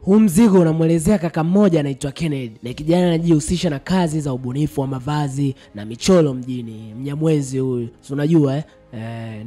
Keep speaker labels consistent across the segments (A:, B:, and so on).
A: Huu mzigo unamwelezea kaka mmoja anaitwa Kennedy, na kijana anajihusisha na kazi za ubunifu wa mavazi na michoro mjini. Mnyamwezi huyu, si unajua eh?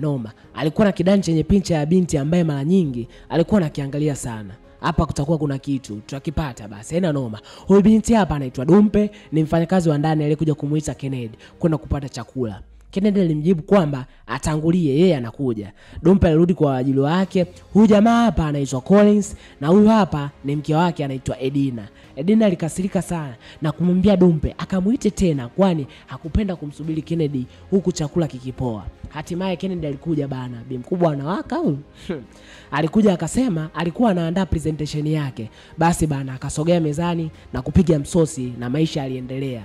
A: Noma. Alikuwa na kidani chenye picha ya binti ambaye mara nyingi alikuwa anakiangalia sana. Hapa kutakuwa kuna kitu tutakipata, basi haina noma. Huyu binti hapa anaitwa Dumpe, ni mfanyakazi wa ndani aliyekuja kumuita Kennedy kwenda kupata chakula. Kennedy alimjibu kwamba atangulie, yeye anakuja. Dumpe alirudi kwa ajili wake. Huyu jamaa hapa anaitwa Collins na huyu hapa ni mke wake anaitwa Edina. Edina alikasirika sana na kumwambia Dumpe akamuite tena, kwani hakupenda kumsubiri Kennedy huku chakula kikipoa. Hatimaye Kennedy alikuja bana, bi mkubwa anawaka huyu. Alikuja akasema alikuwa anaandaa presentation yake. Basi bana akasogea mezani na kupiga msosi na maisha yaliendelea.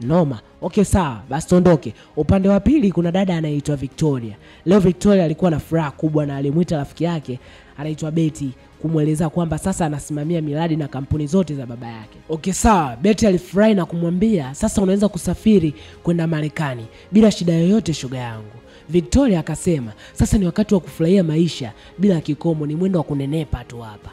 A: Noma. Okay sawa, basi tuondoke. Upande wa pili kuna dada anaitwa Victoria. Leo Victoria alikuwa na furaha kubwa na alimuita rafiki yake anaitwa Betty kumweleza kwamba sasa anasimamia miradi na kampuni zote za baba yake. Okay sawa, Betty alifurahi na kumwambia sasa unaweza kusafiri kwenda Marekani bila shida yoyote shoga yangu. Victoria akasema sasa ni wakati wa kufurahia maisha bila kikomo, ni mwendo wa kunenepa tu hapa.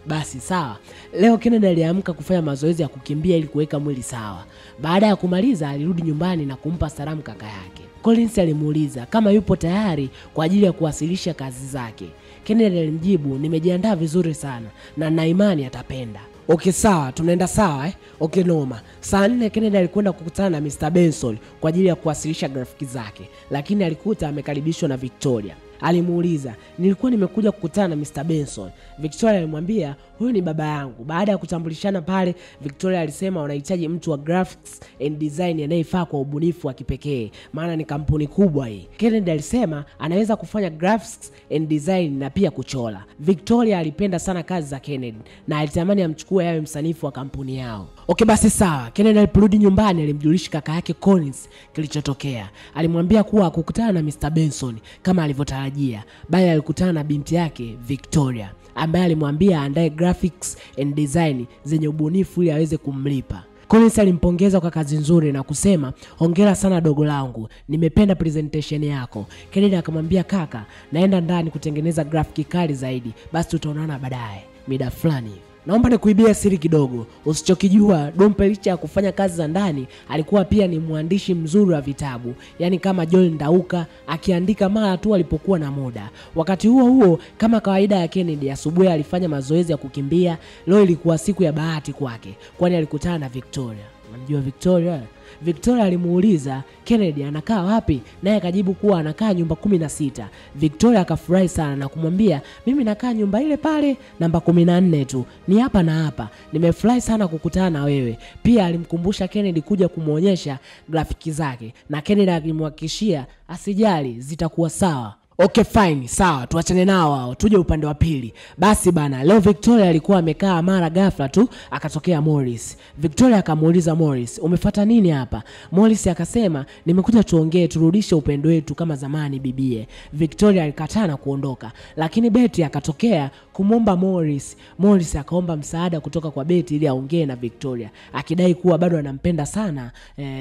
A: Basi sawa. Leo Kennedy aliamka kufanya mazoezi ya kukimbia ili kuweka mwili sawa. Baada ya kumaliza alirudi nyumbani na kumpa salamu kaka yake. Collins alimuuliza kama yupo tayari kwa ajili ya kuwasilisha kazi zake. Kennedy alimjibu nimejiandaa vizuri sana na na imani atapenda. Okay sawa, tunaenda sawa eh? Okay noma. Saa 4 Kennedy alikwenda kukutana na Mr. Benson kwa ajili ya kuwasilisha grafiki zake, lakini alikuta amekaribishwa na Victoria. Alimuuliza, nilikuwa nimekuja kukutana na Mr. Benson. Victoria alimwambia, huyu ni baba yangu. Baada ya kutambulishana pale, Victoria alisema wanahitaji mtu wa graphics and design anayefaa kwa ubunifu wa kipekee, maana ni kampuni kubwa hii. Kennedy alisema anaweza kufanya graphics and design na pia kuchora. Victoria alipenda sana kazi za Kennedy na alitamani amchukue awe msanifu wa kampuni yao. Okay basi sawa. Kennedy aliporudi nyumbani alimjulisha kaka yake Collins kilichotokea. Alimwambia kuwa hakukutana na Mr. Benson kama alivyotarajia, bali alikutana na binti yake Victoria ambaye alimwambia aandae graphics and design zenye ubunifu ili aweze kumlipa. Collins alimpongeza kwa kazi nzuri na kusema hongera sana dogo langu, nimependa presentation yako. Kennedy akamwambia kaka, naenda ndani kutengeneza graphic kali zaidi, basi tutaonana baadaye mida fulani. Naomba nikuibia siri kidogo. Usichokijua, Dumpe licha ya kufanya kazi za ndani, alikuwa pia ni mwandishi mzuri wa vitabu, yani kama John Ndauka, akiandika mara tu alipokuwa na muda. Wakati huo huo, kama kawaida ya Kennedy, asubuhi alifanya mazoezi ya kukimbia. Leo ilikuwa siku ya bahati kwake, kwani alikutana na Victoria. Unajua Victoria? Victoria alimuuliza Kennedy anakaa wapi, naye akajibu kuwa anakaa nyumba 16. Victoria akafurahi sana na kumwambia mimi nakaa nyumba ile pale namba 14 tu, ni hapa na hapa. Nimefurahi sana kukutana na wewe. Pia alimkumbusha Kennedy kuja kumuonyesha grafiki zake, na Kennedy alimhakikishia asijali zitakuwa sawa. Okay fine, sawa, tuachane nao hao, tuje upande wa pili. Basi bana, leo Victoria alikuwa amekaa mara ghafla tu akatokea Morris. Victoria akamuuliza Morris, umefuata nini hapa? Morris akasema, nimekuja tuongee turudishe upendo wetu kama zamani bibie. Victoria alikataa na kuondoka, lakini Betty akatokea kumwomba Morris. Morris akaomba msaada kutoka kwa Betty ili aongee na Victoria, akidai kuwa bado anampenda sana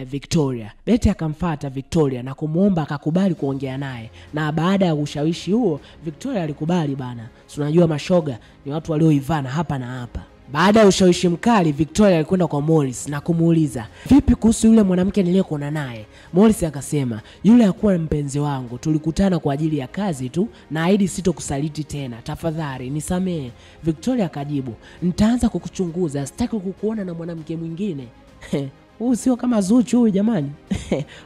A: Victoria. Betty akamfuata Victoria na kumuomba akakubali kuongea naye, na baada ya ushawishi huo Victoria alikubali bana. Si unajua mashoga ni watu walioivana hapa na hapa. Baada ya ushawishi mkali, Victoria alikwenda kwa Morris na kumuuliza, vipi kuhusu yule mwanamke niliyekuona naye? Morris akasema, yule hakuwa mpenzi wangu, tulikutana kwa ajili ya kazi tu na ahidi sitokusaliti tena, tafadhali nisamee. Victoria akajibu, nitaanza kukuchunguza, sitaki kukuona na mwanamke mwingine. Huyu sio kama Zuchu huyu jamani.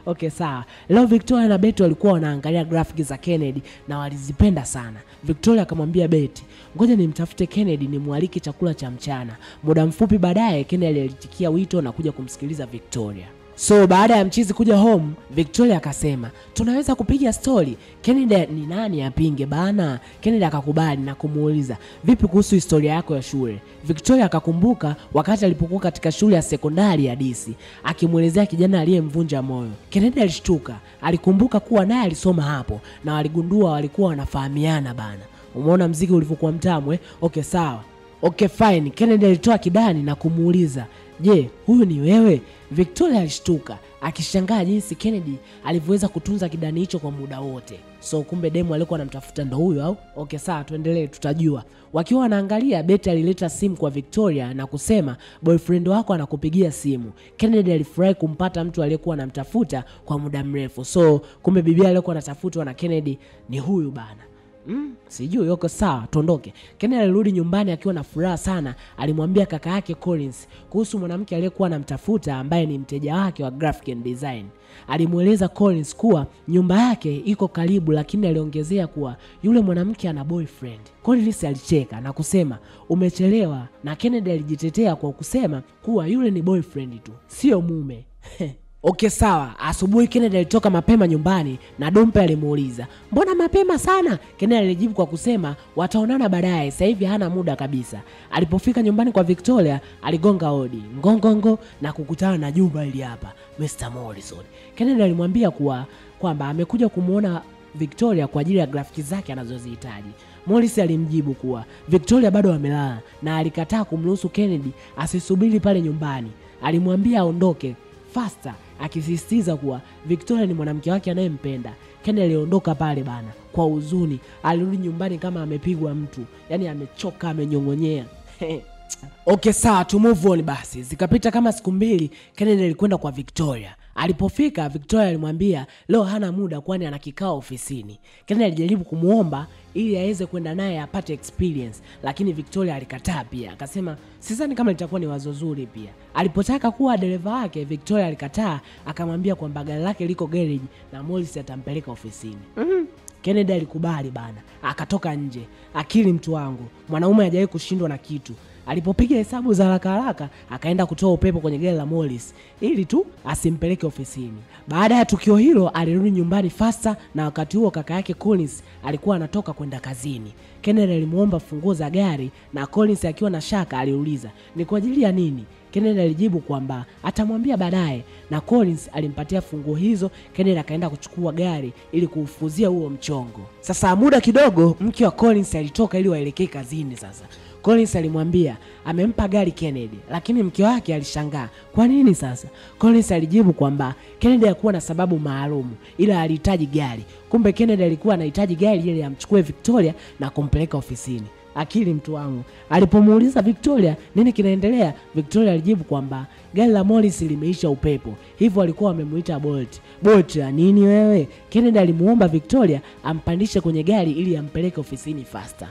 A: Okay sawa. Leo Victoria na Betty walikuwa wanaangalia graphics za Kennedy na walizipenda sana. Victoria akamwambia Betty, ngoja nimtafute Kennedy nimwalike chakula cha mchana. Muda mfupi baadaye Kennedy alitikia wito na kuja kumsikiliza Victoria. So baada ya mchizi kuja home, Victoria akasema tunaweza kupiga story. Kennedy ni nani apinge bana? Kennedy akakubali na kumuuliza vipi kuhusu historia yako ya shule. Victoria akakumbuka wakati alipokuwa katika shule ya sekondari ya DC, akimuelezea kijana aliyemvunja moyo. Kennedy alishtuka, alikumbuka kuwa naye alisoma hapo na waligundua walikuwa wanafahamiana bana. Umeona mziki ulivyokuwa mtamu eh? Okay sawa. Okay fine. Kennedy alitoa kidani na kumuuliza, "Je, huyu ni wewe?" Victoria alishtuka akishangaa jinsi Kennedy alivyoweza kutunza kidani hicho kwa muda wote. So kumbe demu alikuwa anamtafuta ndo huyo au? Okay sawa, tuendelee, tutajua. Wakiwa wanaangalia, Betty alileta simu kwa Victoria na kusema, "Boyfriend wako anakupigia simu." Kennedy alifurahi kumpata mtu aliyekuwa anamtafuta kwa muda mrefu. So kumbe bibi aliyekuwa anatafutwa na Kennedy ni huyu bana. Sijui yuko sawa, tuondoke. Kennedy alirudi nyumbani akiwa na furaha sana. Alimwambia kaka yake Collins kuhusu mwanamke aliyekuwa anamtafuta ambaye ni mteja wake wa graphic and design. Alimueleza Collins kuwa nyumba yake iko karibu, lakini aliongezea kuwa yule mwanamke ana boyfriend. Collins alicheka na kusema, "Umechelewa," na Kennedy alijitetea kwa kusema kuwa yule ni boyfriend tu, sio mume. Okay sawa, asubuhi Kennedy alitoka mapema nyumbani na Dompe alimuuliza, "Mbona mapema sana?" Kennedy alijibu kwa kusema wataonana baadaye, sasa hivi hana muda kabisa. Alipofika nyumbani kwa Victoria, aligonga hodi ngongongo na kukutana na jumba hili hapa, Mr. Morrison. Kennedy alimwambia kuwa kwamba amekuja kumuona Victoria kwa ajili ya grafiki zake anazozihitaji. Morris alimjibu kuwa Victoria bado amelala na alikataa kumruhusu Kennedy asisubiri pale nyumbani. Alimwambia aondoke faster, akisisitiza kuwa Victoria ni mwanamke wake anayempenda. Kennedy aliondoka pale bana kwa huzuni. Alirudi nyumbani kama amepigwa mtu, yani amechoka, amenyongonyea. Okay sawa, to move on basi. Zikapita kama siku mbili, Kennedy alikwenda kwa Victoria. Alipofika, Victoria alimwambia leo hana muda kwani ana kikao ofisini. Kennedy alijaribu kumuomba ili aweze kwenda naye apate experience, lakini Victoria alikataa pia. Akasema sidhani kama litakuwa ni wazo zuri pia. Alipotaka kuwa dereva wake, Victoria alikataa, akamwambia kwamba gari lake liko garage na Morris atampeleka ofisini. Kennedy alikubali bana, akatoka nje. Akili mtu wangu, mwanaume hajawahi kushindwa na kitu. Alipopiga hesabu za haraka haraka, akaenda kutoa upepo kwenye gari la Morris ili tu asimpeleke ofisini. Baada ya tukio hilo, alirudi nyumbani faster, na wakati huo kaka yake Collins alikuwa anatoka kwenda kazini. Kennedy alimuomba funguo za gari na Collins akiwa na shaka aliuliza, "Ni kwa ajili ya nini?" Kennedy alijibu kwamba atamwambia baadaye, na Collins alimpatia funguo hizo. Kennedy akaenda kuchukua gari ili kuufuzia huo mchongo. Sasa muda kidogo, mke wa Collins alitoka ili waelekee kazini. Sasa Collins alimwambia amempa gari Kennedy, lakini mke wake alishangaa, "Kwa nini sasa?" Collins alijibu kwamba Kennedy hakuwa na sababu maalum, ila alihitaji gari. Kumbe Kennedy alikuwa anahitaji gari ili amchukue Victoria na kumpeleka ofisini. Akili mtu wangu. Alipomuuliza Victoria nini kinaendelea, Victoria alijibu kwamba gari la Morris limeisha upepo, hivyo alikuwa amemuita Bolt. Bolt ya nini wewe? Kennedy alimuomba Victoria ampandishe kwenye gari ili ampeleke ofisini faster.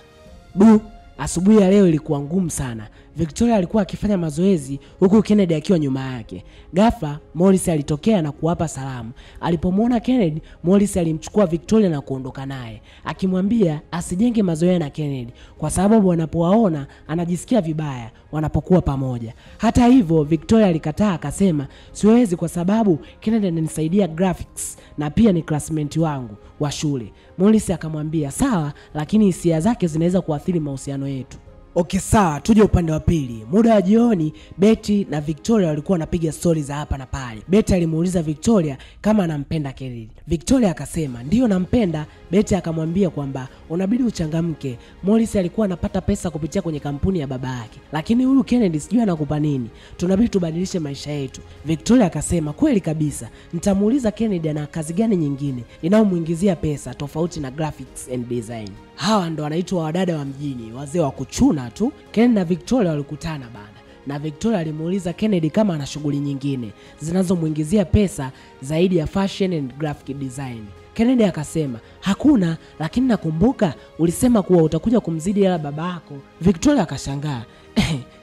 A: Bu, asubuhi ya leo ilikuwa ngumu sana. Victoria alikuwa akifanya mazoezi huku Kennedy akiwa nyuma yake. Ghafla Morris alitokea na kuwapa salamu. Alipomwona Kennedy, Morris alimchukua Victoria na kuondoka naye, akimwambia asijenge mazoea na Kennedy kwa sababu wanapowaona anajisikia vibaya wanapokuwa pamoja. Hata hivyo, Victoria alikataa akasema, "Siwezi kwa sababu Kennedy ananisaidia graphics na pia ni classmate wangu wa shule." Morris akamwambia sawa, lakini hisia zake zinaweza kuathiri mahusiano yetu. Okay sawa, tuje upande wa pili. Muda wa jioni, Betty na Victoria walikuwa wanapiga stori za hapa na pale. Betty alimuuliza Victoria kama anampenda Kennedy. Victoria akasema ndiyo nampenda. Betty akamwambia kwamba unabidi uchangamke. Morris alikuwa anapata pesa kupitia kwenye kampuni ya baba yake, lakini huyu Kennedy sijui anakupa nini. Tunabidi tubadilishe maisha yetu. Victoria akasema kweli kabisa, nitamuuliza Kennedy ana kazi gani nyingine inayomuingizia pesa tofauti na graphics and design. Hawa ndo wanaitwa wadada wa mjini, wazee wa kuchuna tu. Kennedy na Victoria walikutana bana, na Victoria alimuuliza Kennedy kama ana shughuli nyingine zinazomuingizia pesa zaidi ya fashion and graphic design. Kennedy akasema hakuna, lakini nakumbuka ulisema kuwa utakuja kumzidi hela babako. Victoria akashangaa,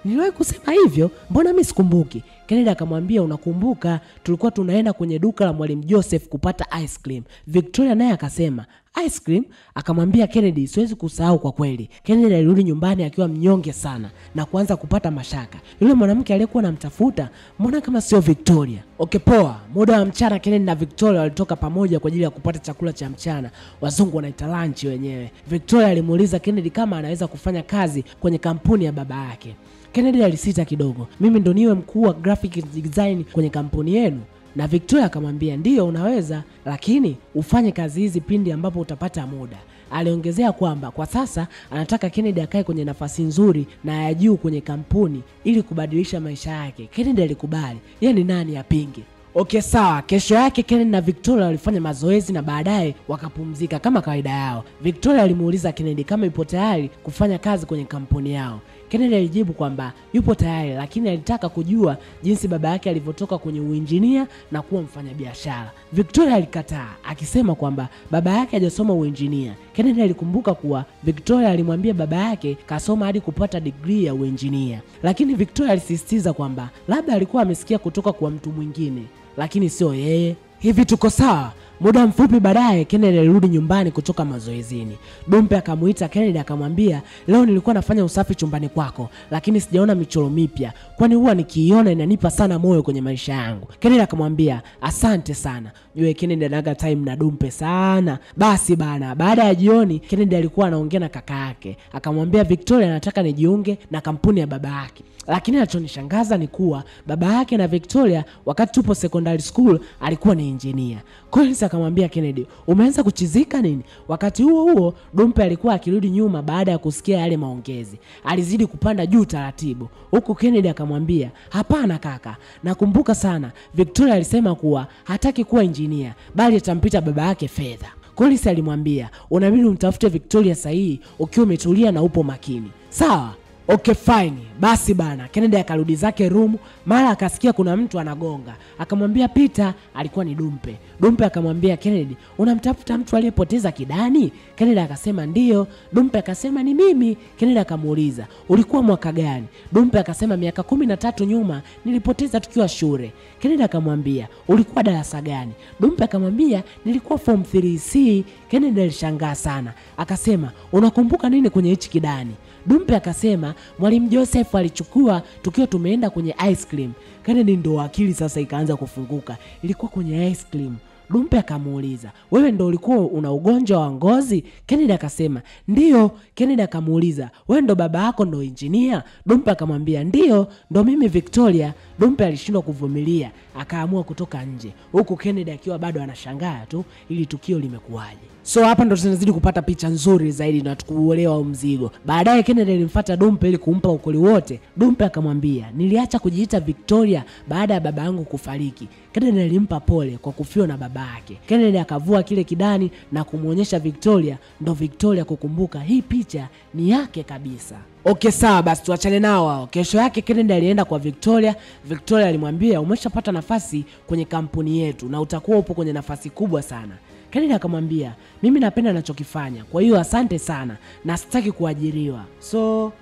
A: niliwahi kusema hivyo? Mbona mimi sikumbuki? Kennedy akamwambia unakumbuka, tulikuwa tunaenda kwenye duka la Mwalimu Joseph kupata ice cream. Victoria naye akasema ice cream? Akamwambia Kennedy siwezi kusahau kwa kweli. Kennedy alirudi nyumbani akiwa mnyonge sana na kuanza kupata mashaka. Yule mwanamke aliyekuwa anamtafuta mbona kama sio Victoria? Okay poa. Muda wa mchana Kennedy na Victoria walitoka pamoja kwa ajili ya kupata chakula cha mchana. Wazungu wanaita lunch wenyewe. Victoria alimuuliza Kennedy kama anaweza kufanya kazi kwenye kampuni ya baba yake. Kennedy alisita kidogo. Mimi ndo niwe mkuu wa graphic design kwenye kampuni yenu? Na Victoria akamwambia ndiyo unaweza, lakini ufanye kazi hizi pindi ambapo utapata muda. Aliongezea kwamba kwa sasa anataka Kennedy akae kwenye nafasi nzuri na ya juu kwenye kampuni ili kubadilisha maisha yake. Kennedy alikubali. Yeye ni nani apinge? Okay sawa, kesho yake Kennedy na Victoria walifanya mazoezi na baadaye wakapumzika kama kawaida yao. Victoria alimuuliza Kennedy kama yupo tayari kufanya kazi kwenye kampuni yao. Kennedy alijibu kwamba yupo tayari, lakini alitaka kujua jinsi baba yake alivyotoka kwenye uinjinia na kuwa mfanyabiashara. Victoria alikataa akisema kwamba baba yake hajasoma uinjinia. Kennedy alikumbuka kuwa Victoria alimwambia baba yake kasoma hadi kupata degree ya uinjinia. Lakini Victoria alisisitiza kwamba labda alikuwa amesikia kutoka kwa mtu mwingine, lakini sio yeye. Hivi tuko sawa? Muda mfupi baadaye Kennedy alirudi nyumbani kutoka mazoezini. Dumpe akamuita Kennedy akamwambia, leo nilikuwa nafanya usafi chumbani kwako, lakini sijaona michoro mipya. Kwani huwa nikiiona inanipa sana moyo kwenye maisha yangu. Kennedy akamwambia, asante sana. Yule Kennedy anaga time na Dumpe sana. Basi bana, baada ya jioni Kennedy alikuwa anaongea na kaka yake. Akamwambia Victoria anataka nijiunge na kampuni ya baba yake. Lakini alichonishangaza ni kuwa baba yake na Victoria wakati tupo secondary school alikuwa ni engineer. Collins akamwambia Kennedy, umeanza kuchizika nini? Wakati huo huo Dumpe alikuwa akirudi nyuma baada ya kusikia yale maongezi. Alizidi kupanda juu taratibu. Huku Kennedy akamwambia, hapana kaka, nakumbuka sana Victoria alisema kuwa hataki kuwa engineer bali atampita baba yake fedha. Collins alimwambia, unabidi umtafute Victoria sahihi ukiwa umetulia na upo makini. Sawa? Okay fine. Basi bana, Kennedy akarudi zake room, mara akasikia kuna mtu anagonga. Akamwambia Peter, alikuwa ni Dumpe. Dumpe akamwambia Kennedy, unamtafuta mtu aliyepoteza kidani? Kennedy akasema ndio. Dumpe akasema ni mimi. Kennedy akamuuliza, ulikuwa mwaka gani? Dumpe akasema miaka 13 nyuma nilipoteza tukiwa shule. Kennedy akamwambia, ulikuwa darasa gani? Dumpe akamwambia nilikuwa form 3C. Kennedy alishangaa sana. Akasema, unakumbuka nini kwenye hichi kidani? Dumpe akasema Mwalimu Joseph alichukua tukiwa tumeenda kwenye ice cream. Kennedy ndo akili sasa ikaanza kufunguka. Ilikuwa kwenye ice cream. Dumpe akamuuliza, wewe ndo ulikuwa una ugonjwa wa ngozi? Kennedy akasema ndio. Kennedy akamuuliza, wewe ndo baba yako ndo engineer? Dumpe akamwambia ndio, ndo mimi Victoria. Dumpe alishindwa kuvumilia, akaamua kutoka nje, huku Kennedy akiwa bado anashangaa tu ili tukio limekuwaje. So hapa ndo tunazidi kupata picha nzuri zaidi na tukuelewa mzigo. Baadaye Kennedy alimfuata Dumpe ili kumpa ukweli wote. Dumpe akamwambia, niliacha kujiita Victoria baada ya baba yangu kufariki. Kennedy alimpa pole kwa kufiwa na baba yake. Kennedy akavua kile kidani na kumuonyesha Victoria, ndo Victoria kukumbuka hii picha ni yake kabisa. Okay sawa, basi tuachane nao hao. Kesho yake Kennedy alienda kwa Victoria. Victoria alimwambia, umeshapata nafasi kwenye kampuni yetu na utakuwa upo kwenye nafasi kubwa sana. Kennedy akamwambia, mimi napenda ninachokifanya, kwa hiyo asante sana na sitaki kuajiriwa. So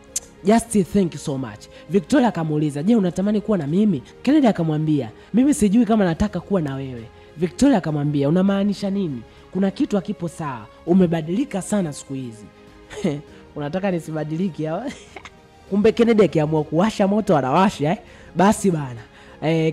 A: just thank you so much. Victoria akamuuliza, je, unatamani kuwa na mimi? Kennedy akamwambia, mimi sijui kama nataka kuwa na wewe. Victoria akamwambia, unamaanisha nini? Kuna kitu hakipo sawa, umebadilika sana siku hizi. Unataka nisibadilike hawa? Kumbe Kennedy akiamua kuwasha moto anawasha eh? Basi bana.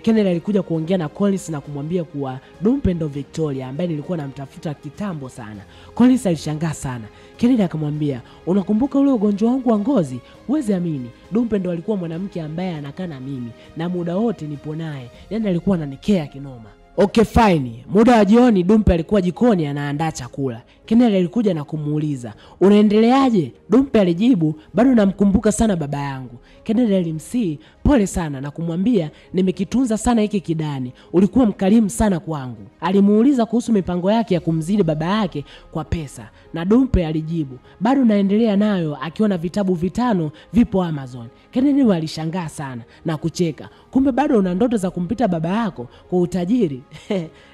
A: Kennedy alikuja kuongea na Collins na kumwambia kuwa Dumpe ndo Victoria ambaye nilikuwa namtafuta kitambo sana. Collins alishangaa sana. Kennedy akamwambia, unakumbuka ule ugonjwa wangu wa ngozi? Huwezi amini, Dumpe ndo alikuwa mwanamke ambaye anakaa na mimi na muda wote nipo naye. Yaani alikuwa ananikea kinoma. Okay fine. Muda wa jioni Dumpe alikuwa jikoni anaandaa chakula. Kennedy alikuja na kumuuliza, unaendeleaje? Dumpe alijibu, bado namkumbuka sana baba yangu. Kennedy alimsihi pole sana na kumwambia, nimekitunza sana hiki kidani, ulikuwa mkarimu sana kwangu. Alimuuliza kuhusu mipango yake ya kumzidi baba yake kwa pesa, na Dumpe alijibu, bado naendelea nayo, akiwa na vitabu 5 vipo Amazon. Kennedy alishangaa sana na kucheka, kumbe bado una ndoto za kumpita baba yako kwa utajiri.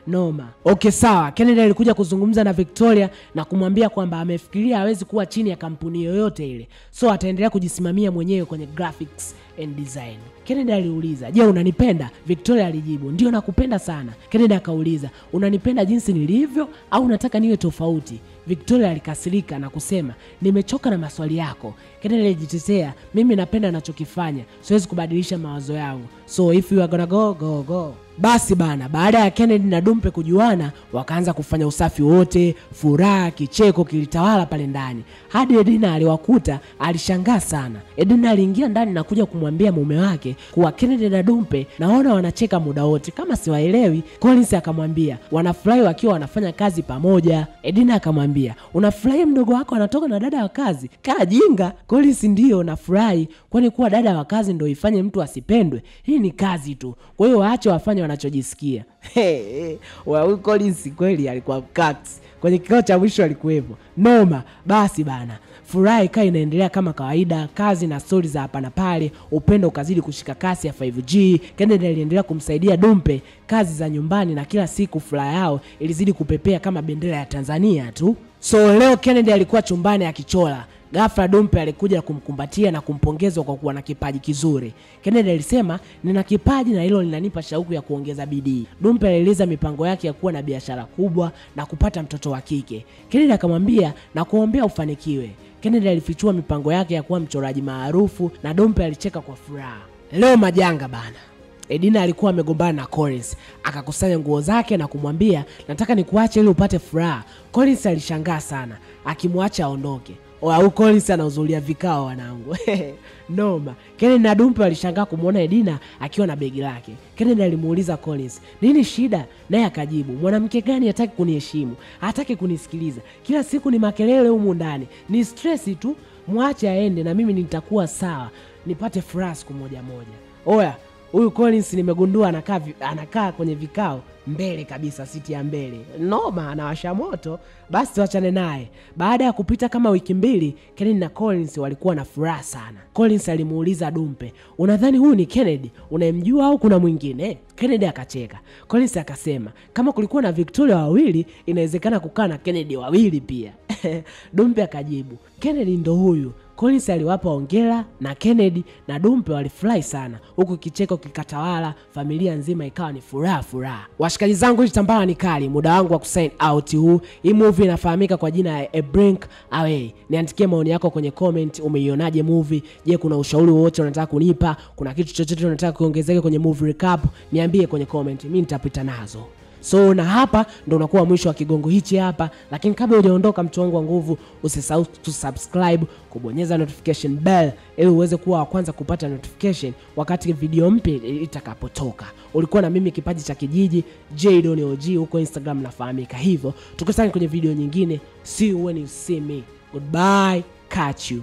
A: Noma. Okay sawa, Kennedy alikuja kuzungumza na Victoria na kumwambia kwamba amefikiria hawezi kuwa chini ya kampuni yoyote ile, so ataendelea kujisimamia mwenyewe kwenye graphics and design. Kennedy aliuliza, je, unanipenda? Victoria alijibu, ndio nakupenda sana. Kennedy akauliza, unanipenda jinsi nilivyo au unataka niwe tofauti? Victoria alikasirika na kusema, nimechoka na maswali yako. Kennedy alijitetea, mimi napenda ninachokifanya, siwezi kubadilisha mawazo yangu. So if you are gonna go, go, go. Basi bana, baada ya Kennedy na Dumpe kujuana, wakaanza kufanya usafi wote, furaha, kicheko kilitawala pale ndani. Hadi Edina aliwakuta, alishangaa sana. Edina aliingia ndani na kuja kumwambia mume wake kuwa Kennedy na Dumpe naona wanacheka muda wote kama siwaelewi. Collins akamwambia wanafurahi wakiwa wanafanya kazi pamoja. Edina akamwambia, akamwambia, "Unafurahi mdogo wako anatoka na dada wa kazi? Kaa jinga." Collins, "Ndio nafurahi, kwani kuwa dada wa kazi ndio ifanye mtu asipendwe? Hii ni kazi tu. Kwa hiyo waache wafanye wanachojisikia." Huyu Collins kweli alikuwa mkax. Kwenye kikao cha mwisho alikuwepo. Noma. Basi bana, furaha ikawa inaendelea kama kawaida, kazi na stori za hapa na pale, upendo ukazidi kushika kasi ya 5G. Kennedy aliendelea kumsaidia Dumpe kazi za nyumbani na kila siku furaha yao ilizidi kupepea kama bendera ya Tanzania tu. So leo Kennedy alikuwa chumbani akichora. Ghafla Dumpe alikuja kumkumbatia na kumpongeza kwa kuwa na kipaji kizuri. Kennedy alisema, "Nina kipaji na hilo linanipa shauku ya kuongeza bidii." Dumpe alieleza mipango yake ya kuwa na biashara kubwa na kupata mtoto wa kike. Kennedy akamwambia, "Na kuombea ufanikiwe." Kennedy alifichua mipango yake ya kuwa mchoraji maarufu na Dumpe alicheka kwa furaha. Leo majanga bana. Edina alikuwa amegombana na Collins. Akakusanya nguo zake na kumwambia, "Nataka nikuache ili upate furaha." Collins alishangaa sana, akimwacha aondoke. Au Collins anahudhuria vikao wanangu. Noma. Kennedy na Dumpe walishangaa kumuona Edina akiwa na begi lake. Kennedy alimuuliza Collins, "Nini shida?" Naye akajibu, "Mwanamke gani hataki kuniheshimu, hataki kunisikiliza. Kila siku ni makelele humu ndani. Ni stress tu. Mwache aende na mimi nitakuwa sawa. Nipate furaha siku moja moja." Oya, huyu Collins nimegundua anakaa kwenye vikao mbele kabisa, siti ya mbele. Noma, anawasha moto. Basi tuachane naye. Baada ya kupita kama wiki mbili, Kennedy na Collins walikuwa na furaha sana. Collins alimuuliza Dumpe, "Unadhani huyu ni Kennedy unayemjua au kuna mwingine?" Kennedy akacheka. Collins akasema, "Kama kulikuwa na Victoria wawili, inawezekana kukaa na Kennedy wawili pia." Dumpe akajibu, "Kennedy ndo huyu." Collins aliwapa hongera na Kennedy na Dumpe walifurahi sana, huku kicheko kikatawala, familia nzima ikawa ni furaha furaha. Washikaji zangu, hii tambara ni kali. Muda wangu wa kusign out huu. Hii movie inafahamika kwa jina ya A Blink Away. Niandikie maoni yako kwenye comment, umeionaje movie? Je, kuna ushauri wowote unataka kunipa? Kuna kitu chochote unataka kuongezeka kwenye movie recap? Niambie kwenye comment, mimi nitapita nazo. So na hapa ndo unakuwa mwisho wa kigongo hichi hapa, lakini kabla hujaondoka mtu wangu wa nguvu, usisahau kusubscribe, kubonyeza notification bell ili uweze kuwa wa kwanza kupata notification wakati video mpya itakapotoka. Ulikuwa na mimi kipaji cha kijiji Jaydon OG, huko Instagram nafahamika hivyo. Tukutane kwenye video nyingine. See you when you see me. Goodbye. Catch you.